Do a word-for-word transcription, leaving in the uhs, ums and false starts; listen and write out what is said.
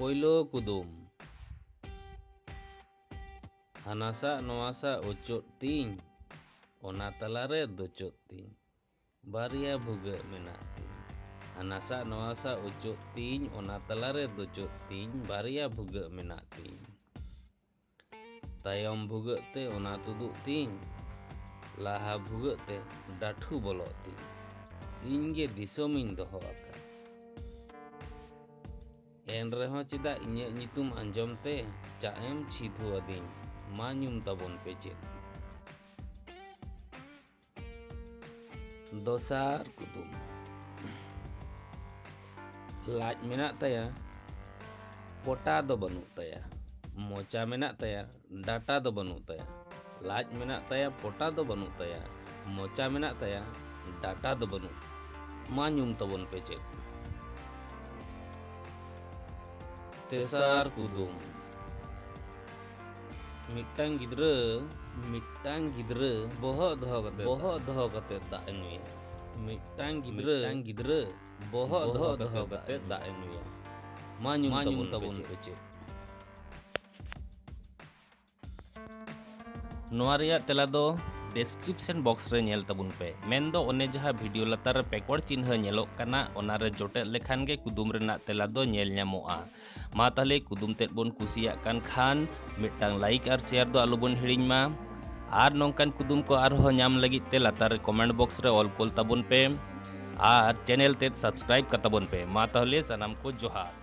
ᱯᱳᱭᱞᱳ ᱠᱩᱫᱩᱢ᱾ ᱦᱟᱱᱟᱥᱟ ᱱᱚᱣᱟᱥᱟ ᱚᱪᱚᱜ ᱛᱤᱧ, ᱚᱱᱟ ᱛᱟᱞᱟᱨᱮ ᱫᱚᱪᱚᱜ ᱛᱤᱧ, ᱵᱟᱨᱭᱟ ᱵᱷᱩᱜᱟᱹᱜ ᱢᱮᱱᱟᱜ ᱛᱤᱧ᱾ ᱦᱟᱱᱟᱥᱟ ᱱᱚᱣᱟᱥᱟ ᱚᱪᱚᱜ ᱛᱤᱧ, ᱚᱱᱟ ᱛᱟᱞᱟᱨᱮ ᱫᱚᱪᱚᱜ ᱛᱤᱧ, ᱵᱟᱨᱭᱟ ᱵᱷᱩᱜᱟᱹᱜ ᱢᱮᱱᱟᱜ ᱛᱤᱧ᱾ ᱛᱟᱭᱚᱢ ᱵᱷᱩᱜᱟᱹᱜ ᱛᱮ ᱚᱱᱟ ᱛᱩᱫᱩᱜ ᱛᱤᱧ, ᱞᱟᱦᱟ ᱵᱷᱩᱜᱟᱹᱜ ᱛᱮ ᱰᱟᱹᱴᱷᱩ ᱵᱚᱞᱚᱜ ᱛᱤᱧ, ᱤᱧ ᱜᱮ ᱫᱤᱥᱚᱢᱤᱧ ᱫᱚᱦᱚ ᱟᱠᱟᱫ᱾ ᱮᱱ ᱨᱮᱦᱚᱸ ᱪᱮᱫᱟᱜ ᱤᱧᱟᱹᱜ ᱧᱩᱛᱩᱢ ᱟᱸᱡᱚᱢ ᱛᱮ ᱪᱟᱜ ᱮᱢ ᱪᱷᱤᱫᱷᱩ ᱟᱹᱫᱤᱧ? ᱢᱟ ᱧᱩᱢ ᱛᱟᱵᱚᱱ ᱯᱮ ᱪᱮᱫ᱾ ᱫᱚᱥᱟᱨ ᱠᱩᱫᱩᱢ᱾ ᱞᱟᱡ ᱢᱮᱱᱟᱜ ᱛᱟᱭᱟ, ᱯᱚᱴᱟ ᱫᱚ ᱵᱟᱹᱱᱩᱜ ᱛᱟᱭᱟ, ᱢᱚᱪᱟ ᱢᱮᱱᱟᱜ ᱛᱟᱭᱟ, ᱰᱟᱴᱟ ᱫᱚ ᱵᱟᱹᱱᱩᱜ ᱛᱟᱭᱟ᱾ ᱞᱟᱡ ᱢᱮᱱᱟᱜ ᱛᱟᱭᱟ, ᱯᱚᱴᱟ ᱫᱚ ᱵᱟᱹᱱᱩᱜ ᱛᱟᱭᱟ, ᱢᱚᱪᱟ ᱢᱮᱱᱟᱜ ᱛᱟᱭᱟ, ᱰᱟᱴᱟ ᱫᱚ ᱵᱟᱹᱱᱩᱜ᱾ ᱢᱟ ᱧᱩᱢ ᱛᱟᱵᱚᱱ ᱯᱮ ᱪᱮᱫ? ᱛᱮᱥᱟᱨ ᱠᱩᱫᱩᱢ᱾ ᱢᱤᱫᱴᱟᱝ ᱜᱤᱫᱽᱨᱟᱹ, ᱢᱤᱫᱴᱟᱝ ᱜᱤᱫᱽᱨᱟᱹ ᱵᱚᱦᱚᱜ ᱫᱚᱦᱚ ᱠᱟᱛᱮ, ᱵᱚᱦᱚᱜ ᱫᱚᱦᱚ ᱠᱟᱛᱮ ᱫᱟᱜ ᱮ ᱧᱩᱭᱟ᱾ ᱢᱤᱫᱴᱟᱝ ᱜᱤᱫᱽᱨᱟᱹ, ᱢᱤᱫᱴᱟᱝ ᱜᱤᱫᱽᱨᱟᱹ ᱵᱚᱦᱚᱜ ᱵᱚᱦᱚᱜ ᱫᱚᱦᱚ ᱫᱚᱦᱚ ᱠᱟᱛᱮ ᱠᱟᱛᱮ ᱫᱟᱜ ᱮ ᱧᱩᱭᱟ᱾ ᱢᱟ ᱧᱩᱢ ᱢᱟ ᱧᱩᱢ ᱛᱟᱵᱚᱱ ᱛᱟᱵᱚᱱ ᱯᱮ ᱯᱮ ᱪᱮᱫ? ᱪᱮᱫ? ᱱᱚᱣᱟ ᱨᱮᱭᱟᱜ ᱛᱮᱞᱟ ᱫᱚ description box ᱨᱮ ᱧᱮᱞ ᱛᱟᱵᱚᱱ ᱯᱮ᱾ ᱢᱮᱱᱫᱚ ᱚᱱᱮ ᱡᱟᱦᱟᱸ video ᱞᱟᱛᱟᱨ ᱨᱮ ᱯᱮᱠᱚᱲ ᱪᱤᱱᱦᱟᱹ ᱧᱮᱞᱚᱜ ᱠᱟᱱᱟ, ᱚᱱᱟ ᱨᱮ ᱡᱚᱴᱮᱫ ᱞᱮᱠᱷᱟᱱ ᱜᱮ ᱠᱩᱫᱩᱢ ᱨᱮᱱᱟᱜ ᱛᱮᱞᱟ ᱫᱚ ᱧᱮᱞ ᱧᱟᱢᱚᱜᱼᱟ᱾ ᱢᱟ ᱛᱟᱦᱞᱮ ᱠᱩᱫᱩᱢ ᱛᱮᱫ ᱵᱚᱱ ᱠᱩᱥᱤᱭᱟᱜ ᱠᱟᱱ ᱠᱷᱟᱱ ᱢᱤᱫᱴᱟᱝ like ᱟᱨ share ᱫᱚ ᱟᱞᱚᱵᱚᱱ ᱦᱤᱲᱤᱧ ᱢᱟ᱾ ᱟᱨ ᱱᱚᱝᱠᱟᱱ ᱠᱩᱫᱩᱢ ᱠᱚ ᱟᱨᱦᱚᱸ ᱧᱟᱢ ᱞᱟᱹᱜᱤᱫ ᱛᱮ ᱞᱟᱛᱟᱨ ᱨᱮ comment box ᱨᱮ ᱚᱞ ᱠᱳᱞ ᱛᱟᱵᱚᱱ ᱯᱮ᱾ ᱟᱨ channel ᱛᱮᱫ subscribe ᱠᱟᱛᱟᱵᱚᱱ ᱯᱮ᱾ ᱢᱟ ᱛᱟᱦᱞᱮ ᱥᱟᱱᱟᱢ ᱠᱚ ᱡᱚᱦᱟᱨ᱾